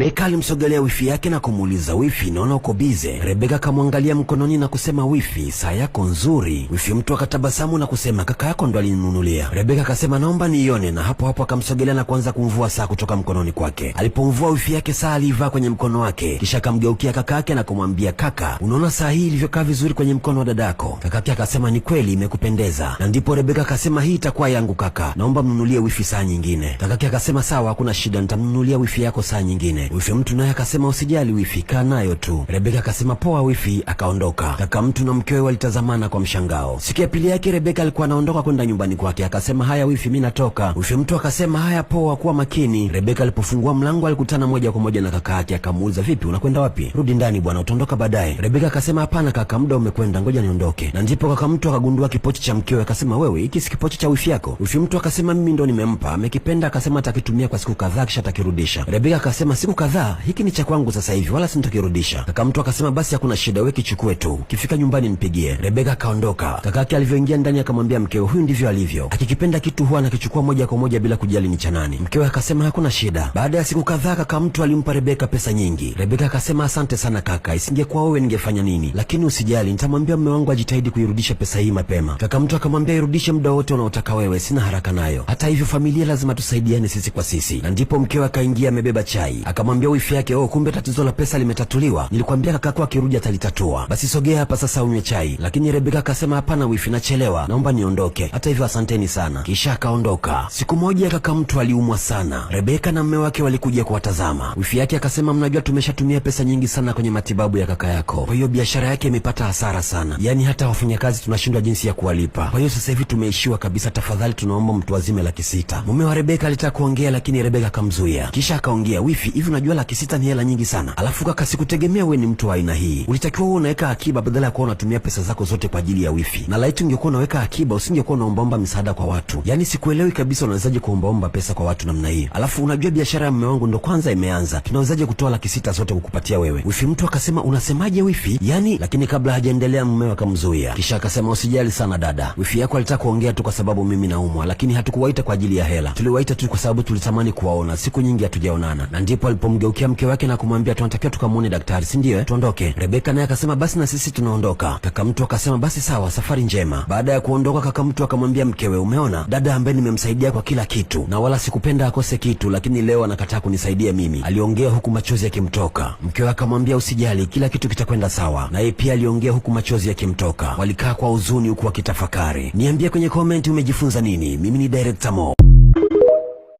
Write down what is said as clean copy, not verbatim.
Rebeka alimsogelea wifi yake na kumuuliza, "Wifi, naona uko busy." Rebeka akamwangalia mkononi na kusema, "Wifi, saa yako nzuri." Wifi mtu akatabasamu na kusema, "Kaka yako ndo alininunulia." Rebeka akasema, "Naomba niione," na hapo hapo akamsogelea na kuanza kumvua saa kutoka mkononi kwake. Alipomvua wifi yake saa aliivaa kwenye mkono wake, kisha akamgeukia kaka yake na kumwambia, "Kaka, unaona saa hii ilivyokaa vizuri kwenye mkono wa dadako?" Kakake akasema, "Ni kweli imekupendeza." Na ndipo Rebeka akasema, "Hii itakuwa yangu kaka, naomba mnunulie wifi saa nyingine." Kakake akasema, "Sawa, hakuna shida, nitamnunulia wifi yako saa nyingine." Wifi mtu naye akasema, "Usijali wifi, kaa nayo tu." Rebeka akasema, "Poa wifi," akaondoka. Kaka mtu na mkewe walitazamana kwa mshangao. Siku ya pili yake Rebeka alikuwa anaondoka kwenda nyumbani kwake, akasema, "Haya wifi, mi natoka." Wifi mtu akasema, "Haya poa, kuwa makini." Rebeka alipofungua mlango alikutana moja kwa moja na kaka yake, akamuuliza, "Vipi, unakwenda wapi? Rudi ndani bwana, utaondoka baadaye." Rebeka akasema, "Hapana kaka, muda umekwenda, ngoja niondoke." Na ndipo kaka mtu akagundua kipochi cha mkewe, akasema, "Wewe, hiki si kipochi cha wifi yako?" Wifi mtu akasema, "Mimi ndo nimempa, amekipenda, akasema atakitumia kwa siku kadhaa kisha atakirudisha." Rebeka akasema, "Siku kadhaa? Hiki ni cha kwangu sasa hivi, wala sintokirudisha." Kaka mtu akasema, "Basi hakuna shida, wewe kichukue tu, ukifika nyumbani nipigie." Rebeka akaondoka. Kakake alivyoingia ndani akamwambia mkewe, "Huyu ndivyo alivyo, akikipenda kitu huwa anakichukua moja kwa moja bila kujali ni cha nani." Mkewe akasema, "Hakuna shida." Baada ya siku kadhaa, kaka mtu alimpa Rebeka pesa nyingi. Rebeka akasema, "Asante sana kaka, isingekuwa wewe ningefanya nini? Lakini usijali, nitamwambia mume wangu ajitahidi kuirudisha pesa hii mapema." Kaka mtu akamwambia, "Irudishe muda wote unaotaka wewe, sina haraka nayo. Hata hivyo familia lazima tusaidiane sisi kwa sisi." Na ndipo mkewe akaingia amebeba chai, akamwambia wifi yake, "Oh, kumbe tatizo la pesa limetatuliwa. Nilikwambia kakako akirudi atalitatua. Basi sogea hapa sasa unywe chai." Lakini Rebeka akasema, "Hapana wifi, nachelewa, naomba niondoke. Hata hivyo asanteni sana." Kisha akaondoka. Siku moja kaka mtu aliumwa sana. Rebeka na mume wake walikuja kuwatazama. Wifi yake akasema, "Mnajua tumeshatumia pesa nyingi sana kwenye matibabu ya kaka yako, kwa hiyo biashara yake imepata hasara sana, yaani hata wafanyakazi tunashindwa jinsi ya kuwalipa. Kwa hiyo sasa hivi tumeishiwa kabisa, tafadhali tunaomba mtu azime 600,000." Mume wa Rebeka alitaka kuongea, lakini Rebeka akamzuia. Kisha akaongea, "Wifi, hivi unajua 600,000 ni hela nyingi sana? Alafu kaka, sikutegemea wewe ni mtu wa aina hii. Ulitakiwa wewe unaweka akiba badala ya kuwa unatumia pesa zako zote kwa ajili ya wifi, na laiti ungekuwa unaweka akiba usingekuwa unaombaomba misaada kwa watu. Yaani sikuelewi kabisa, unawezaje kuombaomba pesa kwa watu namna hii? Alafu unajua biashara ya mume wangu ndo kwanza imeanza, tunawezaje kutoa 600,000 zote kukupatia wewe?" Wifi mtu akasema, "Unasemaje wifi? Yaani," lakini kabla hajaendelea mumewe akamzuia. Kisha akasema, "Usijali sana dada, wifi yako alitaka kuongea tu kwa sababu mimi naumwa, lakini hatukuwaita kwa ajili ya hela, tuliwaita tu kwa sababu tulitamani kuwaona, siku nyingi hatujaonana." Na ndipo alipomgeukia mke wake na kumwambia, "Tunatakiwa tukamwone daktari, si ndio? Tuondoke." Rebeka naye akasema, "Basi na sisi tunaondoka." Kaka mtu akasema, "Basi sawa, safari njema." Baada ya kuondoka, kaka mtu akamwambia mkewe, "Umeona dada ambaye nimemsaidia kwa kila kitu na wala sikupenda akose kitu, lakini leo anakataa kunisaidia mimi." Aliongea huku machozi yakimtoka. Mkewe akamwambia, "Usijali, kila kitu kitakwenda sawa." Naye pia aliongea huku machozi yakimtoka. Walikaa kwa huzuni huku wakitafakari. Niambie kwenye comment umejifunza nini. Mimi ni Director Mo.